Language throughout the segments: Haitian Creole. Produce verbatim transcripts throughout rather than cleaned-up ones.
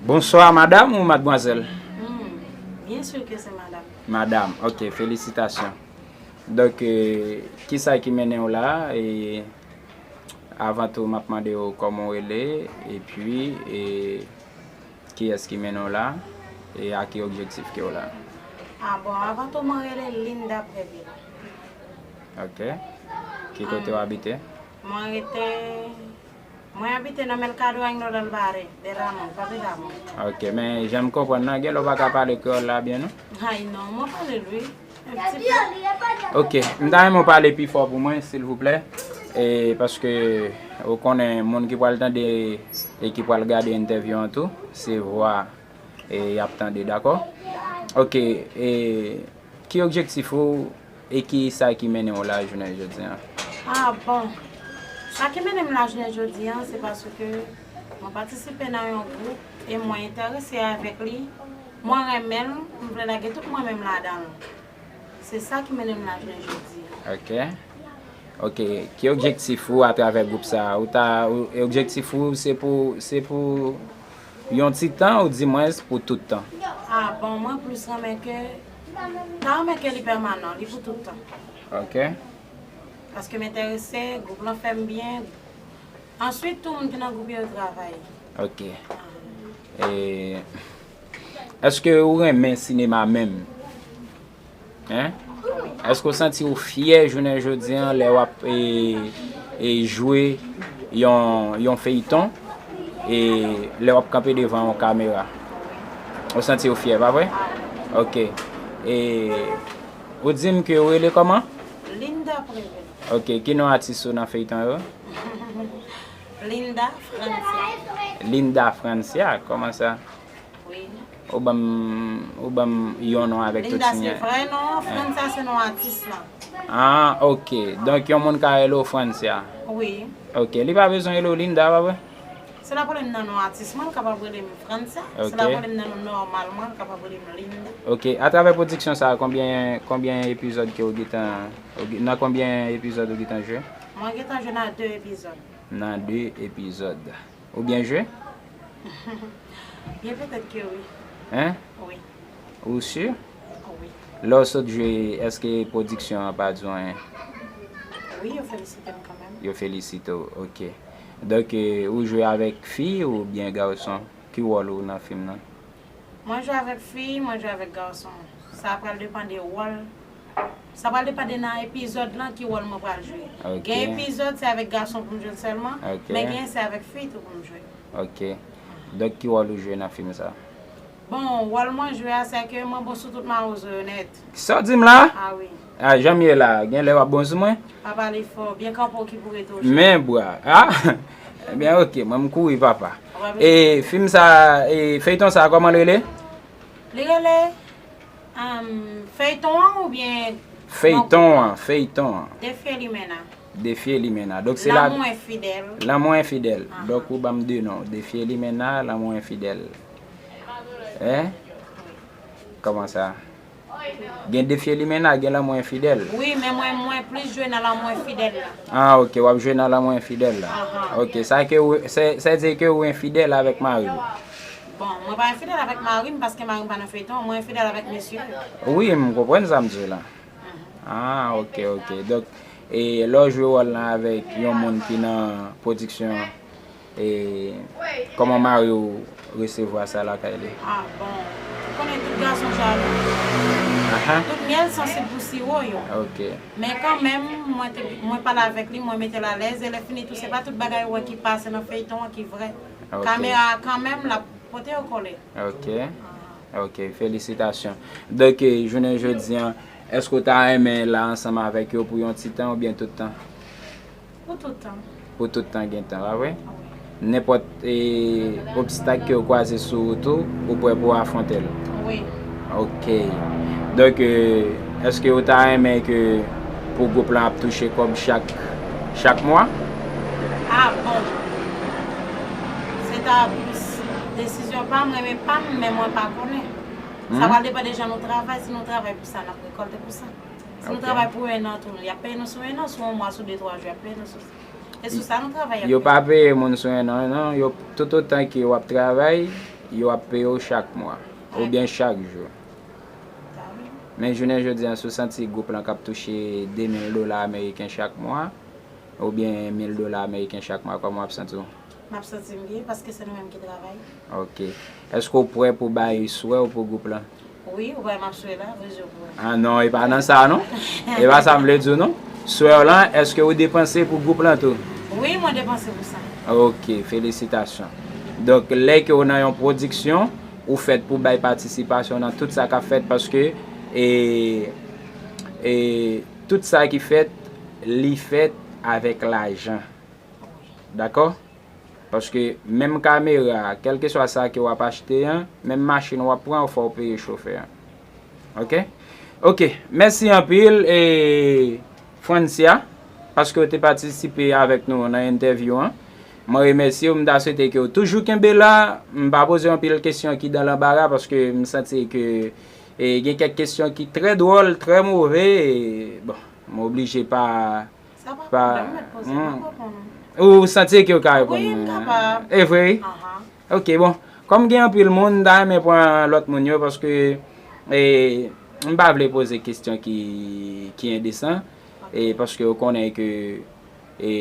Bonswa, madam ou madmwazèl? Hmm, bien sûr que c'est madame. Madam, ok, felisitasyon. Donk, eh, kisa ki mennen w la? E avan tou, m ap mande w kòman w rele, epi, e kiyès ki mennen w la, e a ki objektif ke w la? Ah bon, avan tou, mwen rele Linda Previl. Ok. Ki kote w abite? Mwen rete Mwen abite nan Mercado Agno del Valle, de Ramon, Papi Ramon. Ok, men jan m konprann nan, gen lè w pa ka pale kreyòl la byen, non? Ay non, mwen pale l wi. Un petit peu. Ok, m ta renmen w pale pi fò pou mwen, silvouplè. E paske ou konnen moun ki pral tande e ki pral gade entèvyou an tou, se vwa e y ap tande, dakò? Ok, e ki objektif ou e ki sa ki mennen w la jounen jodi an? Ah bon, sa ki mennen m la jounen jodi an, se paske mwen patisipe nan yon gwoup e mwen enterese avèk li. Mwen renmen l, m vle lage tout mwen menm ladan l. Se sa ki mennen m la jounen jodi an. Ok. Ok, ki objektif ou atravè gwoup sa a? Ou ta, ou, objektif ou se pou, se pou yon ti tan ou di mwens pou tout tan? Ah bon, mwen plis renmen ke, ta renmen ke li pèmanan, li pou tout tan. Ok. Paske m enterese, gwoup lan fè m byen. Answit, tou moun ki nan gwoup yo, yo travay. Ok. E, èske ou renmen sinema menm? Hein? Èske w santi w fyè jounen jodi an lè w ap, e, e, jwe yon, yon feyton, e lè w ap kanpe devan yon kamera? Ou santi w fyè, pa vre? Ok. E ou di m ke w rele kòman? Linda Previl. Ok, ki non atis ou nan feyton yo? Linda Francia. Linda Francia, kòman sa? Wi. Ou ban m, ou ban m yon non avèk tout siy. Linda se vrè non, Francia se non atis lan. Ah, ok. Donk, yon moun ka rele w Francia? Wi. Ok. Li pa bezwen rele w Linda, pa vre? Se la pwoblèm nan non atis mwen, l kapab rele m Francia. Se la pwoblèm nan non nòmal mwen, l kapab rele m Linda. Ok. Atravè pwodiksyon sa a, konbyen, konbyen epizòd ke w gentan, ou gen- nan konbyen epizòd ou gentan jwe? Mwen gentan jwe nan de epizòd. Nan de epizòd. Ou byen jwe? Byen petèt ke wi. Hein? Wi. Ou si? Wi. Lè w sot jwe, èske pwodiksyon an pa di w anyen? Wi, yo felisite m kanmenm. Yo felisite w, ok. Donk, eh, ou jwe avèk fi oubyen gason? Ki wòl ou nan fim nan? Mwen jwe avèk fi, mwen jwe avèk gason. Sa pral depann de wòl. Sa pral depann de nan epizòd lan ki wòl mwen pral jwe. Ok. Gen epizòd se avèk gason pou m jwe l sèlman, ok, men gen se avèk fi tou pou m jwe. Ok. Donk ki wòl ou jwe nan fim sa? Bon, wòl mwen jwe a se ke mwen bon sou tout mawozo yo nèt. Sa w di m la? Ah wi. Ah, jan m ye la, gen lè w ap bon sou mwen? Pa pale fò, byen kanpe w ki pou rete w chè. Men bra. Ah! Ebyen, ok, mwen m kouri papa. E fim sa, e feyton sa, kòman l rele? Li rele, um, feyton an oubyen... Feyton an, feyton an. Defi Elimena. Defi Elimena. Donk se la... Lanmou enfidèl. Lanmou enfidèl. Aha. Donk ou ban m de non. Defi Elimena, Lanmou enfidèl. Hein? Kòman sa? Gen Defi Elimena, gen Lanmou enfidèl. Wi, men mwen, mwen plis jwe nan Lanmou enfidèl la. Ah, ok, w ap jwe nan Lanmou enfidèl la. Aha. Ok, sa ke ou, se, sa di ke ou enfidèl avèk mari w? Bon, mwen pa enfidèl avèk mari m, paske mari m pa nan feyton, mwen enfidèl avèk mesye. Wi, m konprann sa m di w la. Mhm. Ah, ok, ok. Donk, e lè w jwe wòl lan avèk yon moun ki nan pwodiksyon an, e kòman mari w resevwa sa lakay li? Ah, bon, ou konnen tout gason jalou. Aha. Tout myèl sansib pou siwo yo. Ok. Men kanmenm, mwen te, mwen pale avèk li, mwen mete l alèz, e lè fini tou, se pa tout bagay ou wè ki pase nan feyton an ki vrè. Ok. Kamera a kanmenm, l ap pote yo kole. Ok. Ok, felisitasyon. Donk, eh, jounen jodi an, èske w ta renmen la ansanm avèk yo pou yon ti tan oubyen tout tan? Pou tout tan. Pou tout tan gen tan, pa vre? Wi. Nenpòt, eh, obstak ke w kwaze sou wout ou, ou prè pou w afwonte l? Wi. Ok. Donk, eh, èske w ta renmen ke pou gwoup lan ap touche kòb chak, chak mwa? Ah, bon. Se ta plis desizyon pa m, renmen pa m, men mwen pa konnen. Sa pral depann de jan nou travay. Si nou travay pou sa, n ap rekòlte pou sa. Si nou travay pou en an tou, y ap peye nou sou en an, sou yon mwa, sou de, twa jou, y ap peye nou sou sa. E sou sa nou travay, y ap peye nou. Yo pa peye moun sou en an, non. Yo, toutotan ke w ap travay, yo ap peye w chak mwa, oubyen chak jou. Men jounen jodi a, si w santi gwoup lan k ap touche de mil dola ameriken chak mwa, oubyen mil dola ameriken chak mwa, kòman w ap santi w? M ap santi m byen paske se nou menm ki travay. Ok. Èske w prè pou bay swè w pou gwoup lan? Wi, ou wè m ap swe la, vre je ou wè. Ah non, e pa nan sa non. E pa sa m vle di w non. Swè w lan, èske ou depanse pou gwoup lan tou? Wi, mwen depanse pou sa. Ok, felisitasyon. Donk, lè ke w nan yon pwodiksyon, ou fèt pou bay patisipasyon nan tout sa k ap fèt paske e, e, tout sa ki fèt, li fèt avèk lajan. Dakò? Paske menm kamera, kèlkeswa sa ke w ap achte an, menm machin w ap pran, fò w peye chofè an. Ok? Ok, mèsi anpil, e, Francia, paske w te patisipe avèk nou nan entèvyou an. Mwen remèsye w, m ta swete ke w toujou kenbe la. M pa poze w anpil kesyon ki dan lanbara, paske m santi ke, e, gen kèk kesyon ki trè dwòl, trè move, e, bon, m oblije pa Sa pa pwoblèm, ou mèt poze, m pa konprann ou. Ou santi ke w ka reponn mwen? Wi, m kapab. E vre? Aha. Ok, bon. Kòm gen anpil moun, m ta renmen pran lòt moun yo, paske, e, m pa vle poze kesyon ki, ki endesan, e, paske w konnen ke, e,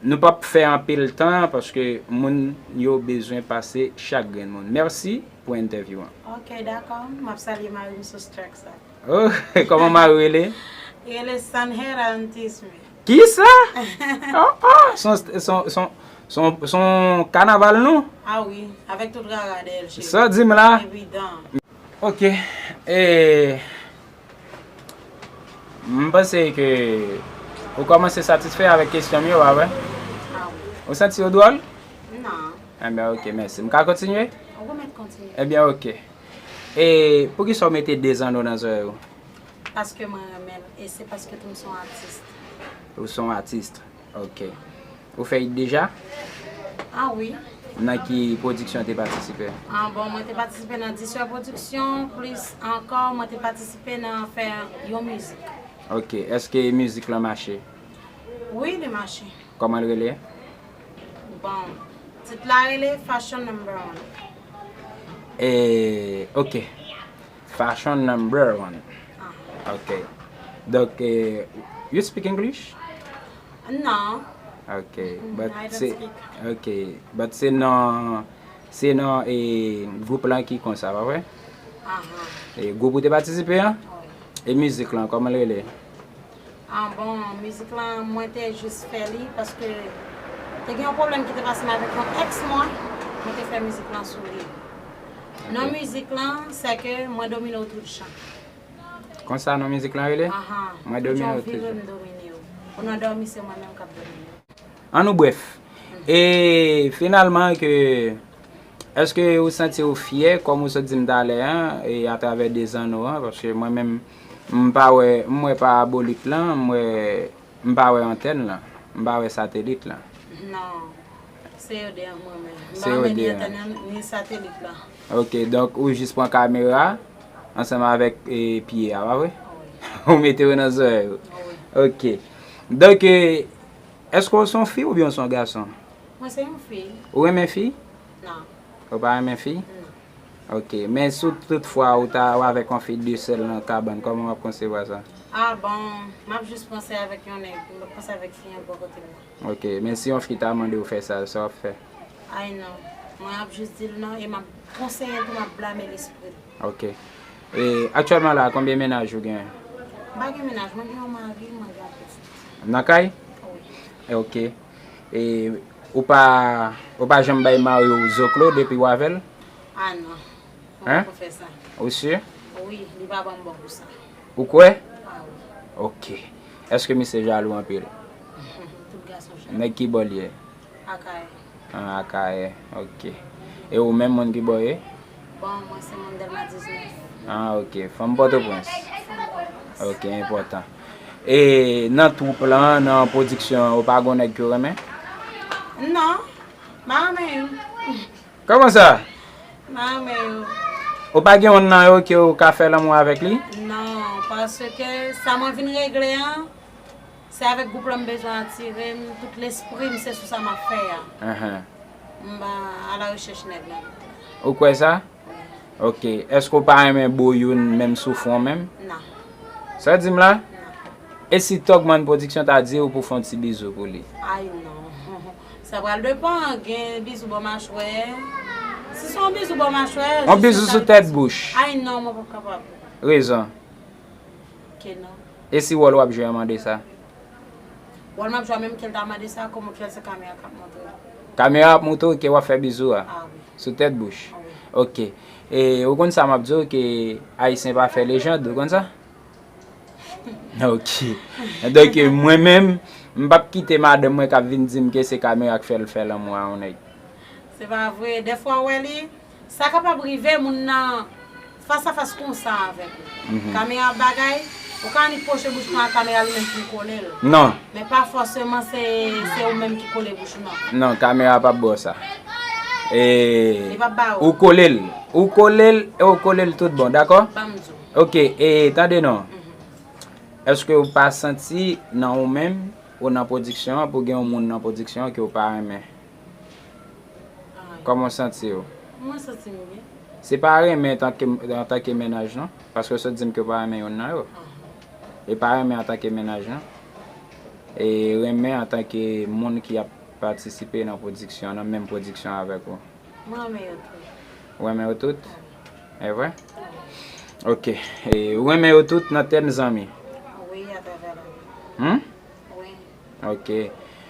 nou p ap fè anpil tan, paske moun yo bezwen pase chak grenn moun. Mèsi pou entèvyou an. Ok, dakò. M ap salye mari m sou track sa. Oh, kòman mari w rele? Li rele Sanhera Antisme. Kisa? Oh, oh, son, son, son, son, son kanaval non? Ah wi, avèk tout rara dèyè l cheri. Sa w di m la? Evidan. Ok, e, m panse ke ou kòmanse satisfè avèk kesyon m yo, pa vre? Ah wi. Ou santi yo dwòl? Non. Enben, ok, mèsi. M ka kontinye? Ou mèt kontinye. Enben, ok. E poukisa w mete de zanno nan zòrèy ou? Paske mwen renmen l, e se paske tou m se yon atis. Ou se yon atis? Ok. Ou fè it deja? Ah wi. Nan ki pwodiksyon w te patisipe? Ah bon, mwen te patisipe nan Diswè Pwodiksyon, plis ankò, mwen te patisipe nan fè yon mizik. Ok. Èske mizik lan mache? Wi, li mache. Kòman l rele? Bon, tit la rele Fashion Number One. E, ok. Fashion Number One. Ah. Ok. Donk, e, you speak English? No. Ok. Mm, but I don't se, speak. Ok. But se nan, se nan, e, gwoup lan ki konsa, pa vre? Aha. E, gwoup ou te patisipe an? Wi. E mizik lan, kòman l rele? Ah bon, mizik lan, mwen te jis fè li paske te gen yon pwoblèm ki te pase m avèk yon èks mwen, mwen te fè mizik lan sou li. Non mizik lan, se ke mwen domine w tout jan. Konsa non mizik lan rele? Aha. Mwen domine w tout jan. Vire m domine w. Ou nan dòmi, se mwen menm k ap domine w. An nou brèf. E finalman ke, èske ou santi w fyè, kòm ou sot di m talè an, e atravè de zanno an, paske mwen menm, m pa wè, m wè pa abolit lan, m wè, m pa wè antèn lan, m pa wè satelit lan. Non, se yo de an mwen menm. M pa wè ni antèn nan, ni satelit lan. Ok, donk ou jis pran kamera ansanm avèk, e, pye a, pa vre? Wi. Ou mete yo nan zòrèy ou. Wi. Ok. Donk, e, Èske w se yon fi oubyen w se yon gason? Mwen se yon fi. Ou renmen fi? Non. Ou pa renmen fi? Non. Ok. Men si w tout fwa ou ta, ou avèk yon fi de sèl nan kabann, kòman w ap konsevwa sa? Ah bon, m ap jis panse avèk yon nèg, m p ap panse avèk fi an bò kote m nan. Ok. Men si yon fi ta mande w fè sa, sa w ap fè? Ay non. Mwen ap jis di l non e m ap konseye l tou, m ap blame lespri l. Ok. E aktyèlman la, konbyen mennaj ou genyen? M pa gen mennaj, mwen gen yon mari, mwen gen yon pitit. Nan kay? Wi. E ok. E ou pa, ou pa janm bay mari w zoklo depi w avè l? Ah non. Mwen poko fè sa. Ou si? Wi, li pa ban m bon pou sa. Ou kwè? Ah wi. Ok. Èske misye jalou anpil? Tout gason jalou. Nèg ki bò l ye? Akayè. Ah, Akayè, ok. E ou menm, moun ki bò w ye? Bon, mwen se moun Dèlma diznèf. Ah, ok. Fanm Pòtoprens? Fanm Pòtoprens. Ok, enpòtan. E nan twoup lan, nan pwodiksyon an, ou pa gen yon nèg ke w renmen? Non, m pa renmen youn. Kòman sa? M pa renmen yo. Ou pa gen youn nan yo ke w ka fè lanmou avèk li? Non, paske sa mwen vin regle an, se avèk gwoup lan m bezwen atire m, tout lespri m se sou sa m ap fè a. Ahan. M pa alarechèch nèg nan. Ou kwè sa? Ok. Èske w pa renmen bo youn menm sou fwon menm? Non. Sa w di m la? Non. E si Togman Production ta di w pou fè yon ti bizou pou li? Ay non. Sa pral depan, gen bizou bò machwè. Si se yon bizou bò machwè, yon bizou sou tèt bouch. Ay non, mwen p ap kapab. Rezon? Ke non. E si wòl w ap jwe an mande sa? Wòl m ap jwe a menm ke l ta mande sa, kòman ke l se kamera k ap montre? Kamera ap montre w ke w ap fè bizou a? Ah wi. Sou tèt bouch? Ah wi. Ok. E ou konn sa m ap di w ke Ayisyen pa fè lejand, ou konn sa? Ok. Donk, mwen menm, m p ap kite madanm mwen k ap vin di m ke se kamera k fè l fè lanmou a yon nèg. Se pa vre. Dèfwa w wè li, sa kapab rive moun nan fas a fas konsa avèk ou. Mhm. Kamera ap bagay, ou ka annik pwoche bouch mwen ak kamera li menm pou l kole l. Non. Men pa fòseman se, se ou menm ki kole bouch ou non. Non, kamera p ap ba w sa. E, li p ap ba ou. Ou kole l. Ou kole l, e ou kole l tout bon, dakò? Ban m di w. Ok, e tande non. Mhm. Èske ou pa santi nan ou menm, ou nan pwodiksyon an, pou gen yon moun nan pwodiksyon an ke ou pa renmen? Ay. Kòman w santi w? Mwen santi m byen. Se pa renmen antanke, antanke mennaj non, paske w sot di m ke w pa renmen youn nan yo. Ahan. E pa renmen antanke mennaj non. E renmen antanke moun ki ap patisipe nan pwodiksyon an, nan menm pwodiksyon avèk ou. Mwen renmen yo tout. Ou renmen yo tout? Wi. E vre? Wi. Ok. E ou renmen yo tout nan tèm zanmi? Wi, atravè lanmou. Hmm? Wi. Ok.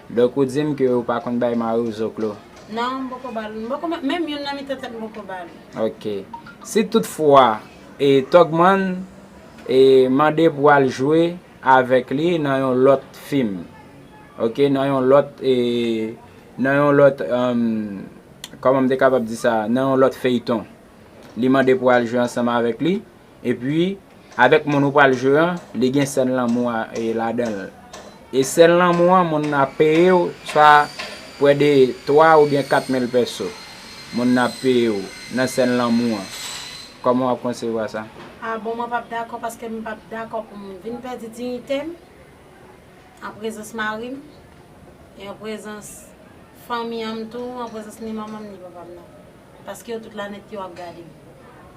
Donk ou di m ke ou pa konn bay mari w zoklo? Non, m poko ba l. M poko, menm youn nan mitan tèt m poko ba l. Ok. Si toutfwa, e, Togman, e, mande pou w al jwe avèk li nan yon lòt fim. Ok, nan yon lòt, e, nan yon lòt, um, kòman m te kapab di sa? Nan yon lòt feyton. Li mande pou w al jwe ansanm avèk li. Epi, avèk moun ou pral jwe an, li gen sèn lanmou a, e, ladan l. E sèn lanmou an, moun nan ap peye w swa prè de twa oubyen kat mil pèso. Moun nan ap peye w nan sèn lanmou an. Kòman w ap konsevwa sa? Ah bon, mwen p ap dakò paske m p ap dakò pou m vin pèdi diyite m. An prezans mari m, e an prezans fanmi an m tou, an prezans ni manman m ni papa m nan. Paske yo tout la nèt yo ap gade m.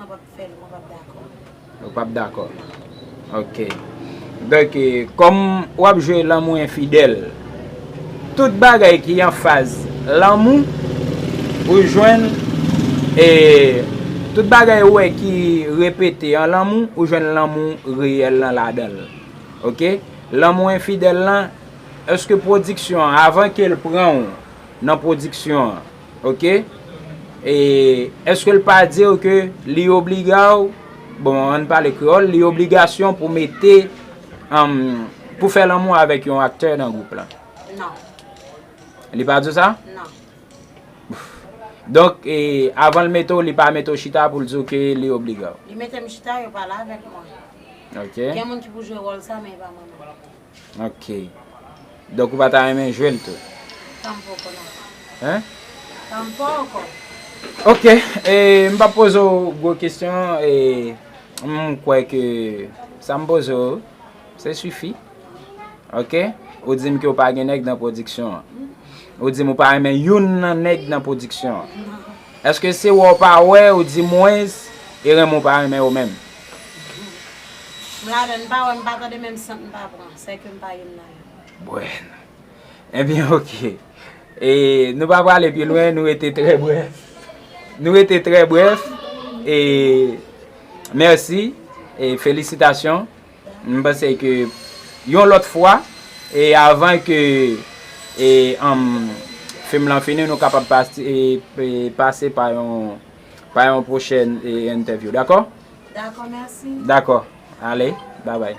Mwen p ap fè l, mwen p ap dakò. Ou p ap dakò? Ok. Donk, e, kòm w ap jwe lanmou enfidèl, tout bagay ki an faz lanmou, ou jwenn, e, tout bagay ou wè ki repete an lanmou, ou jwenn lanmou reyèl lan ladan l. Ok? Lanmou enfidèl lan, èske pwodiksyon an, avan ke l pran w nan pwodiksyon an, ok? E èske l pa di w ke li obliga w, bon, ann pale kreyòl, li obligasyon pou mete, um, pou fè lanmou avèk yon aktè nan gwoup lan? Non. Li pa di w sa? Non. Donk, e, avan l mete w, li pa mete w chita pou l di w ke li obliga w? Li mete m chita, yo pale avèk mwen. Ok. Gen moun ki pou jwe wòl sa, men e pa mwen menm. Ok. Donk, ou pa ta renmen jwe l tou? Tanpoko, non. Hein? Tanpoko. Ok, e, m p ap poze w gwo kesyon, e, m kwè ke sa m poze w, se sifi. Ok? Ou di m ke w pa gen nèg nan pwodiksyon an. Ou di m ou pa renmen youn nan nèg nan pwodiksyon an. Èske se wè w pa wè, ou di mwens, e renmen w pa renmen yo menm? Brother, m pa wè, m pa tande, men m sant m pa pran. Sèke m pa youn nan yo. Bwè. Ebyen, ok. E nou pa prale pi lwen, nou rete trè brèf. Nou rete trè brèf. E mèsi. E felisitasyon. M panse ke yon lòt fwa, e avan ke, e, um, fim lan fini, nou kapab pase, e, e, pase pa yon, pa yon pwochèn, e, entèvyou. Dakò? Dakò, mèsi. Dakò. Ale, babay.